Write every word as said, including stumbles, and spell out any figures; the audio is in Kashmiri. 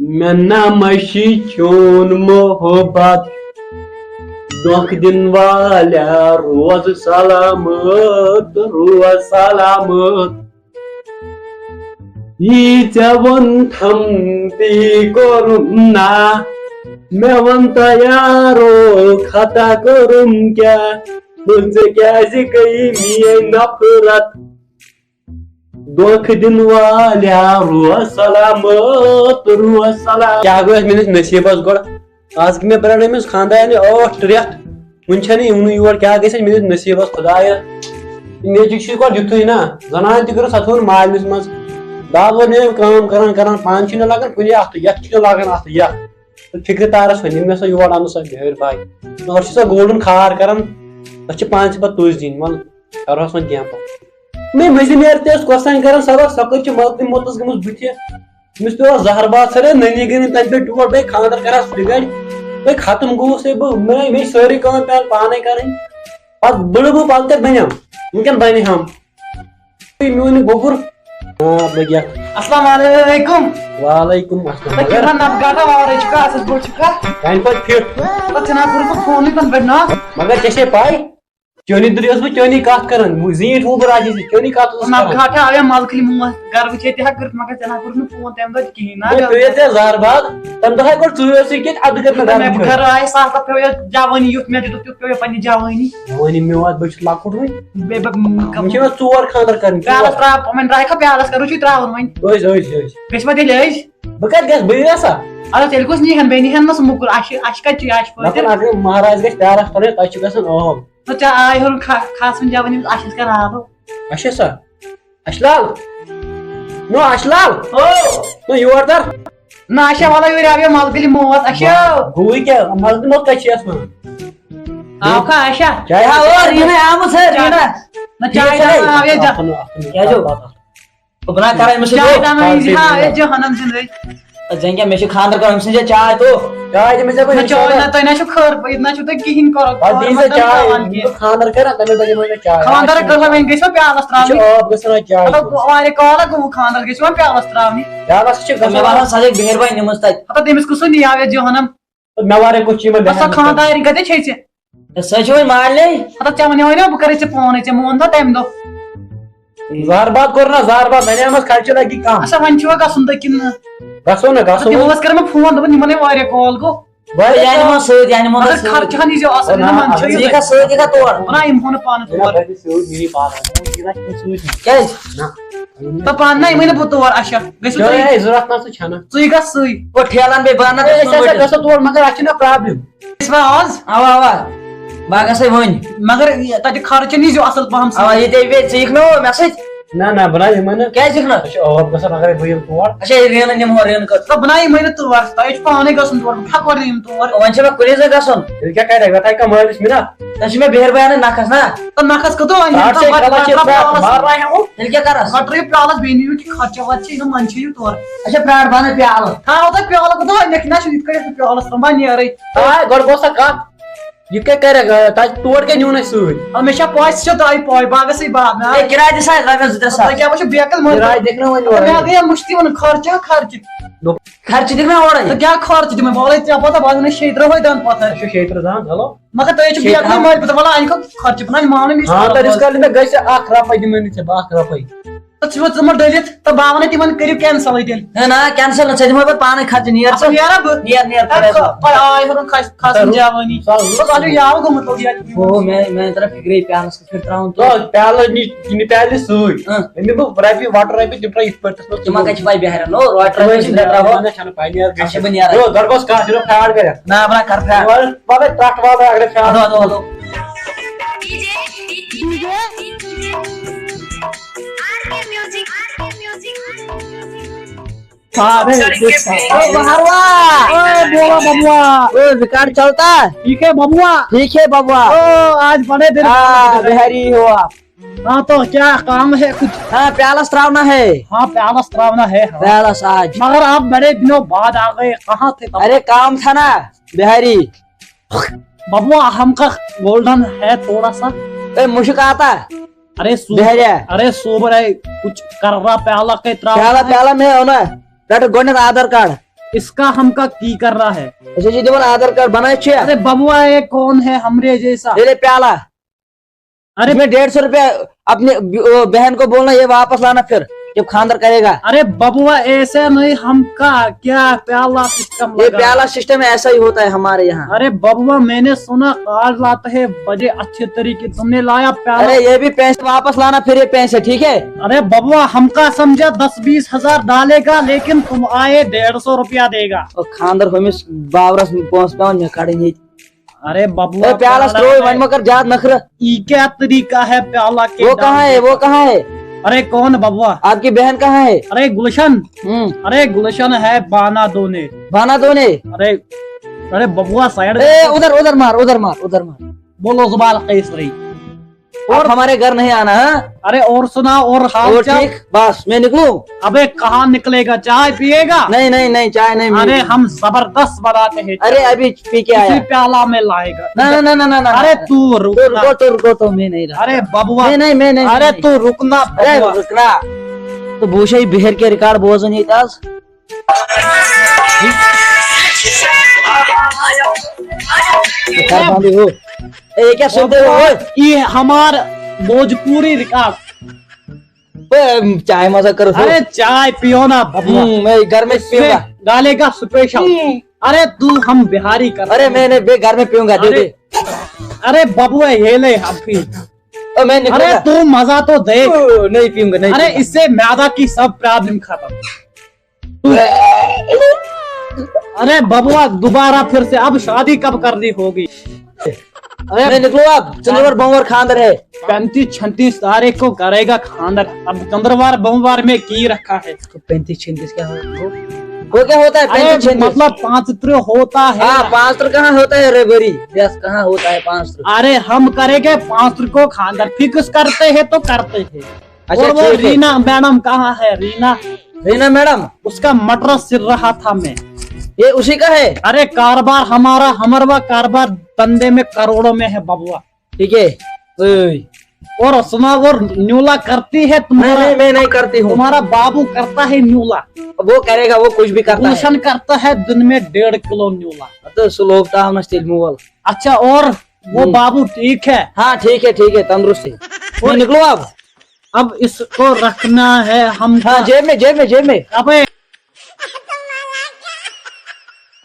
مےٚ نہ مشی چون محبت، دھوکہٕ دِن والیا روز سلامت، روز سلامت۔ یی ژےٚ ووٚن تھم تی کوٚرُم نا، مےٚ ووٚن تیارو خطا کوٚرُم کیٛاہ، بہٕ ژےٚ کیٛازِ گٔیی میٲنۍ نفرت؟ دھوکہٕ دِن والیا روز سلامت، روز سلامت۔ کیٛاہ گوٚو اَسہِ میٲنِس نصیٖبس گۄڈٕ؟ آز گٔے مےٚ پرٛاران أمِس خانٛدارنہِ ٲٹھ رٮ۪تھ، وُنہِ چھَنہٕ یِونٕے یور۔ کیٛاہ گژھِ اَسہِ میٲنِس نصیٖبس خۄدایا؟ نیٚچوٗ چھُ یہِ گۄڈٕ یُتھُے نا، زنان تہِ کٔرٕن سۄ تھٲوٕن مالِنِس منٛز۔ دَب وۄنۍ یہِ کٲم کران کران پانہٕ چھُے نہٕ لگان کُنہِ اَتھٕ، یَتھ چھُے نہٕ لگان اَتھٕ، یَتھ۔ تہٕ فِکرِ تارس ؤنِو مےٚ سۄ یور اَنُن سۄ بِہٲرۍ باے۔ اورٕ چھِ سۄ گولڈن خار کران، تَتھ چھِ پانسٕے پتہٕ تُج دِنۍ، وَلہٕ۔ کرہوس وۄنۍ کینٛہہ پتہٕ۔ مےٚ مٔنٛزِم یٲر تہِ ٲس کۄستام کران سبق، سۄ کٔر چھِ مۄکلٕنۍ موتس گٔمٕژ بٕتھِ۔ أمِس پیوٚو زہر باد ژھرے، نٔنی گٔے نہٕ تَتہِ پٮ۪ٹھ ٹوٹھ، بے خانٛدر کرہس سُہ گرِ۔ بے ختم گوٚوُس ہے بہٕ، مے، مے سٲرٕے کٲم پٮ۪وان پانے کرٕنۍ۔ پتہٕ بٕڑٕ بہٕ پتہٕ کتہِ بنیٛام؟ وٕنکٮ۪ن بنہِ ہم۔ تُہۍ میون یہِ گوٚبُر۔ آ، لٔگۍ یتھ۔ السلام علیکم۔ وعلیکم السلام۔ تۄہہِ کیٛاہ نبہٕ گاٹا وارے چھُکھا، اَصٕل پٲٹھۍ چھُکھا؟ تَمہِ پتہٕ فِٹ۔ تَتھ چھِنہٕ کوٚرمُت فونٕے تَنہٕ پٮ۪ٹھ نا۔ مگر ژےٚ چھے پَے؟ چٲنی دٔری ٲس بہٕ چٲنی کَتھ کران، زیٖٹھ وُبر آسہِ ژےٚ، چٲنی کَتھ اوسُس نہ کران۔ گاٹھا آوے مَلکٕلۍ موت، گرٕ وٕچھے تہِ ہا کٔرِتھ، مگر ژےٚ نہ کوٚر نہٕ فون تَمہِ دۄہ کِہیٖنۍ، نہ مےٚ گوٚو پیٚیے ژےٚ زہر باد، تَمہِ دۄہ ہَے کوٚر ژٕ ٲسٕے کِتھ اَدٕ کٔر مےٚ مےٚ گرٕ بہٕ خٲرٕ آیہِ سَتھ ہَتھ پیٚو یَتھ جوٲنی یُتھ مےٚ دیُتُتھ تیُتھ پیٚو یَتھ پَننہِ جوٲنی۔ جوٲنی مےٚ وَتھ، بہٕ چھُس لۄکُٹ وٕنہِ۔ بے-، بے-، وٕنہِ چھِ مےٚ ژور خانٛدر کَرٕنۍ، پیالَس ژور۔ ترٛاو، وۄنۍ ترٛایہِ کھا پیالَس، کَرو چھُے ترٛاوُن وۄنۍ۔ أسۍ، أسۍ، أسۍ۔ گٔژھۍ وۄنۍ تیٚلہِ أسۍ۔ بہٕ کَتہِ گژھٕ؟ بہٕ یَژھا؟ اَدٕ تیٚلہِ کُس نیٖہَن، بیٚیہِ نیٖہَن نہٕ سُہ موٚکُر، اَسہِ، اَسہِ کَتہِ چھُ، اَسہِ دَپان پٲٹھۍ۔ اگر مہراز گژھِ پیالَس تَلے، تۄہہِ چھُ گژھان عٲب۔ نہ ژےٚ آے ہیوٚرُن کھا-، کھاسُن جوٲنی منٛز، اَسہِ ٲسۍ کَران آبہٕ۔ اَسہِ چھا سا؟ اَسہِ لال؟ نو اَسہِ لال؟ او! نو یور تَر۔ نہ اَسہِ وَلہٕ یورٕ آو یہِ مَلکٕلۍ موت، اَسہِ۔ گوٚوٕے کیٛاہ؟ مَلکٕلۍ موت کَتہِ چھِ یَتھ وَنان؟ آو کھا اَسہِ؟ چاے ہا، او، ریٖنا آمٕژ ہے، ریٖنا۔ نہ چاے چاے چاے۔ آو یہِ جا-، اَتھ نہٕ، اَتھ نہٕ۔ کیٛازِ ہو؟ بہٕ نہ کران أمِس سۭتۍ چاے ہُہ۔ دَنہٕ یہِ ہا، یہِ جہنم زِندَے۔ زَن کیٛاہ، مےٚ چھِ خانٛدر کَرُن، أمۍ سٕنٛز چاے تو۔ چاے دِ مےٚ ژےٚ نہ وۄنۍ چاے، اِنشاءاللہ۔ نہ تۄہہِ نہ چھُو خٲر، ییٚتہِ نہ چھُو تۄہہِ کِہیٖنۍ کَرُن۔ پَتہٕ دِیٖزِ خٲر ژےٚ مطلب چاے، کَرُن بہٕ کینٛہہ۔ خانٛدر کَران، تَمہِ دۄہ دِمو مےٚ چاے۔ خانٛدر کٔر وۄنۍ گٔژھۍ وۄنۍ پیالَس یہِ چھِ ترٛاونہِ۔ عٲب گژھان وۄنۍ چاے مطلب چیٚنۍ۔ واریاہ کال گوٚو خانٛدر گٔژھۍ وۄنۍ پیالَس ترٛاونہِ۔ پیالَس چھِ مےٚ گژھان باسان، سۄ گٔے مہربٲنی نِمٕژ تَتہِ۔ ہَتہ تٔمِس کُس نیاو یَتھ جہنم؟ مےٚ وَرٲے کُس چھُ یِمَن ہَتہ بیٚہوان؟ خانٛدارِنۍ کَتہِ چھے ژےٚ؟ ہے، سۄ چھِ وۄنۍ مالنٕے۔ ہَتہ ژےٚ وَنیوے نا بہٕ کَرے ژےٚ فونٕے، ژےٚ مون نا تَمہِ دۄہ۔ زار بات کوٚر نا، زار بات، وَنے مَس خرچہٕ لَگہِ کانٛہہ۔ اچھا، وۄنۍ چھُوا گژھُن تہٕ کِنہٕ نہٕ؟ گژھو نا، گژھو تِمو وۄنۍ۔ ٲس کٔرمٕژ فون، دوٚپُن یِمَن ہے واریاہ کال گوٚو۔ واریاہ یعنی کال۔ مَس سۭتۍ، یعنی مَس مگر سۭتۍ۔ خرچہٕ ہَن یی زیو اَصٕل، او، نہ، نہ، منٛدچھو یہِ یہِ کَتھ سۭتۍ، یہِ کَتھ تور؟ وَنان یِم ہُہ نہٕ پانہٕ یہِ تور۔ نہ، تَتہِ سۭتۍ، یہِ نہٕ پانہٕ۔ یہِ نہ چھُنہٕ سۭتۍ۔ کیٛازِ؟ نہ۔ تہٕ پانہٕ نہ، یِمَے نہٕ بہٕ تور، اچھا، گٔژھِو چلو، تُہۍ۔ ہے، ضوٚرَتھ نہ سا چھَنہٕ۔ ژٕے گژھ سۭتۍ۔ او، ٹھیلَن بیٚیہِ بَنَن ہے، أسۍ ہسا گژھو تور، مگر اَتھ چھِ نہ problem۔ أسۍ ما آز؟ اوا، اوا۔ بہٕ ہا گژھے وۄنۍ۔ مگر یہِ، تَتہِ خرچہٕ نیٖزیو اَصٕل پَہَم سۭتۍ۔ اوا، ییٚتہِ وے ژٕ یِکھ نہ مےٚ سۭتۍ۔ نہ، نہ، بہٕ نہ یِمَے نہٕ۔ کیٛازِ یِکھ نہٕ؟ أسۍ چھِ عٲب گژھان، اگر بہٕ یِمہٕ تور۔ اچھا، یہِ رینہٕ نِمہو، رینہٕ کٔر۔ نہ، بہٕ نہ یِمَے نہٕ تور۔ تۄہہِ چھُ پانَے گژھُن تور، بہٕ کیٛاہ کَرٕ یِم تور؟ وۄنۍ چھےٚ مےٚ کُنی زٔنۍ گژھُن۔ تیٚلہِ کیٛاہ کَرِ؟ مےٚ تھایہِ کانٛہہ مٲلِس مِنت۔ ژےٚ چھِ مےٚ بیہر بیانٕے نَکھَس نا۔ تہٕ نَکھَس کوٚت وۄنۍ؟ رَٹھ ژےٚ کَتھ، غلط چھِ، مَرٕ راے ہٮ۪مو۔ تیٚلہِ کیٛاہ کَرَس؟ مَرٕ راے پٮ۪وَلَس بیٚیہِ نِیِو کہِ خرچہٕ وَرچہٕ یِنہٕ منٛدچھِ یہِ تورٕ۔ اچھا، پرٛار بہٕ اَنَے پیالہٕ۔ تھاو تہٕ پیالہٕ کوٚت وۄنۍ؟ مےٚ کیٛاہ چھُ یِتھ کٔنۍ پیالَس ترٛاوُن؟ بہٕ نیرَے۔ آے، گۄڈٕ گوٚو سا کَتھ، یہِ کَتہِ کَرٮ۪کھ، آ، تَتہِ تور کیٛاہ نیوٗ نہٕ اَسہِ سۭتۍ؟ آ، مےٚ چھا پَے، ژےٚ چھےٚ دَے پَے، بہٕ ہا گژھٕ یہِ باد، مےٚ ہے، کِراے دِ سا رۄپیَس زٕ ترٛےٚ ساس۔ تۄہہِ کیٛاہ پَتہٕ چھُ بیکَل مٲنِتھ؟ کِراے دِکھ نہٕ وۄنۍ مےٚ اورَے۔ گٔیے مُشتٕے وَنُن، خرچہٕ ہا خرچہٕ۔ خرچہٕ دِکھ مےٚ اورَے۔ تہٕ کیٛاہ خرچہٕ دِمَے؟ بہٕ وَلَے ژےٚ پَتہ، بہٕ اَنہٕ شیٚیہِ ترٕٛہ وۄنۍ دَنٛد پَتھر۔ اچھا، شیٚیہِ ترٕٛہ دَنٛد، ہیلو۔ مگر تۄہہِ چھُ شیٹھ بیکٕے ہم۔ مٲلۍ، بہٕ وَلہٕ اَنہِ کھۄتہٕ خرچہٕ، بہٕ نہٕ مانان یہِ چھُ ہاں، خراب تہٕ روزان۔ رِسکا نہٕ مےٚ گژھِ اَکھ رۄپَے دِمَے نہٕ ژےٚ بہٕ، اَکھ رۄپَے۔ تہٕ ژٕ وَن، ژٕ مہ ڈٔلِتھ، تہٕ بہٕ وَنَے تِمَن کٔرِو کینسَلٕے تیٚلہِ۔ نہ، نہ، کینسَل نہٕ، ژےٚ دِمَے بہٕ پانَے خرچہٕ، نیر اَصٕل ژٕ۔ نیرا بہٕ؟ نیر، نیر، اَدٕ خۄدایَس خۄ-، حوالہٕ۔ پَے آے ہُرُن کھَس-، کھَسُن جوٲنی۔ سَر، بَس اَنیو یاوٕ گوٚمُت لوٚگ یَتھ۔ ہُہ، مےٚ، مےٚ ترٛٲو فِکرے پیالَس کِتھ کٔنۍ ترٛاوُن تہٕ۔ تو پیالہٕ نی-، نہِ پیالہِ سۭتۍ۔ ہاں۔ أمۍ بہٕ رۄپیہِ، وَٹہٕ رۄپیہِ، تِم ترٛٲے یِتھ پٲٹھۍ تَتھ منٛز۔ تِمَن کَتہِ چھِ پَے بِہارٮ۪ن؟ نو، رۄٹہٕ تِمَن رۄپیہِ چھِ چھِ بِہارٮ۪ن، ترٛاوان۔ تِمَن چھَنہٕ پَے، نیر اَچھا، گٔژھِتھ۔ بہٕ نیرٕ۔ یو، گۄڈٕ گوٚژھ کَتھ، یہِ چھُنہ فراڈ کَران۔ نہ، بہٕ نہ کَرٕ فراڈ۔ وَلہٕ، وَلہٕ، ترٛٹھ والہٕ اگرے فراڈ۔ اَدٕ، اَدٕ، اَدٕ۔ ओ बबुआ। ओ बोलो बबुआ। ओ रिकॉर्ड चलता है? ठीक है बबुआ। ठीक है बबुआ। ओ आज बड़े दिन हाँ, बाद। बिहारी हो आप। हाँ तो क्या काम है कुछ? हाँ, प्यालस तरावना है। हाँ, प्यालस तरावना है, हाँ। प्यालस आज। मगर आप बड़े दिनों बाद आ गए, कहाँ थे तब? अरे काम था ना, बिहारी। बबुआ, हमका गोल्डन है थोड़ा सा। ए, मुझे कहा था। अरे सो-, बिहारिया। अरे सोबर है, कुछ कर रहा प्याला के तरावना प्याला, है। प्याला में हो ना, रट गोने आधार कार्ड। इसका हमका की कर रहा है? اچھا جی، دِوان آدھار کارڈ بنٲیِتھ چھُ یا؟ अरे बबुआ, ये कौन है हमरे जैसा? ये ले प्याला। अरे इसमें डेढ़ सौ रुपया। अपने ब- बहन को बोलना, ये वापस लाना फिर जब खानदार करेगा। अरे बबुआ, ऐसे नहीं, हमका क्या प्याला सिस्टम ये लगा? प्याला सिस्टम ऐसा ही होता है हमारे यहाँ। अरे बबुआ, मैंने सुना कार्ड लाते हैं बड़े अच्छे तरीके, तुमने लाया प्याला? अरे, ये भी पैसे वापस लाना, फिर ये पैसे, ठीक है? अरे बबुआ, हमका समझा दस बीस हजार डालेगा, लेकिन तुम आए डेढ़ सौ रुपया देगा। और खानदार होमिस बावरस में पहुंच पावन में खड़े नहीं। अरे बबुआ, ए, प्याला स्ट्रो, वन मकर जात नखर। ये क्या तरीका है प्याला के वो कहाँ है? डालने वो का? कहाँ है? अरे कौन बबुआ? आपकी बहन कहाँ है? अरे गुलशन, हम्म। अरे गुलशन है बाना दोने। बाना दोने। अरे, अरे बबुआ, साइड ए, उधर, उधर मार, उधर मार, उधर मार। बोलो जुबान कैसरी। और हमारे घर नहीं आना है। अरे और सुना, और हाल वो चाल? ठीक, बस मैं निकलूं। अबे कहाँ निकलेगा, चाय पिएगा? नहीं, नहीं, नहीं, चाय नहीं। मैं अरे नहीं। हम जबरदस्त बनाते हैं। अरे अभी पी के इसी आया। प्याला में लाएगा। ना, ना, ना, ना, ना, ना। अरे तू रुक तो ना। रुको, तो रुको, तो मैं नहीं रहा। अरे बबुआ, नहीं, नहीं, मैं नहीं, अरे मैं नहीं। तू रुक ना अरे बबुआ। रुकना। तो भूषा ही बिहार के रिकॉर्ड बोझ नहीं था। कर पाऊंगी वो। ए, ये क्या सुनते हो? ओए, ये हमार भोजपुरी रिकॉर्ड। ओए, चाय मजा करो। अरे चाय पियो ना बबुआ। हम्म, मैं घर में पीऊंगा। डालेगा स्पेशल। अरे तू हम बिहारी कर। अरे मैं नहीं, मैं घर में पीऊंगा, दे अरे, दे। अरे बबुआ, ये ले अभी। ओ, मैं अरे निकलूंगा। तू मजा तो दे। ओ, नहीं पीऊंगा, नहीं अरे पीऊंगा। इससे मैदा की सब प्रॉब्लम खत्म। अरे बबुआ, दोबारा फिर से, अब शादी कब करनी होगी? मैं निकलूं अब, चंद्रवार बमवार खानदार है। पैंतीस छत्तीस तारीख को करेगा खानदार। अब चंद्रवार बमवार में की रखा है? तो पैंतीस छत्तीस क्या हो? वो क्या होता है अरे पैंतीस छत्तीस? मतलब पांच त्र होता है। हाँ, पांच त्र कहाँ होता है रे बरी? यस, कहाँ होता है पांच त्र? अरे हम करेंगे पांच त्र को खानदार, फिक्स करते हैं तो करते हैं। अच्छा, और वो ठीक है। रीना मैडम कहाँ है? रीना, रीना मैडम, उसका मटर सिर रहा था मैं। ये उसी का है? अरे कारोबार हमारा, हमारा कारोबार धंधे में करोड़ों में है बबुआ। ठीक है। ओए। और सुना, वो न्यूला करती है नहीं, तुम्हारा, नहीं, मैं नहीं करती हूँ। तुम्हारा बाबू करता है न्यूला। वो करेगा, वो कुछ भी करता है। गुलशन करता है दिन में डेढ़ किलो न्यूला। तो सो लोग था हम स्टील मूवल। अच्छा, और वो हम्म। बाबू ठीक है? हाँ, ठीक है, ठीक है, तंदुरुस्त है। मैं निकलूं अब? अब इसको रखना है हम। हाँ, जेब में, जेब में, जेब में। अबे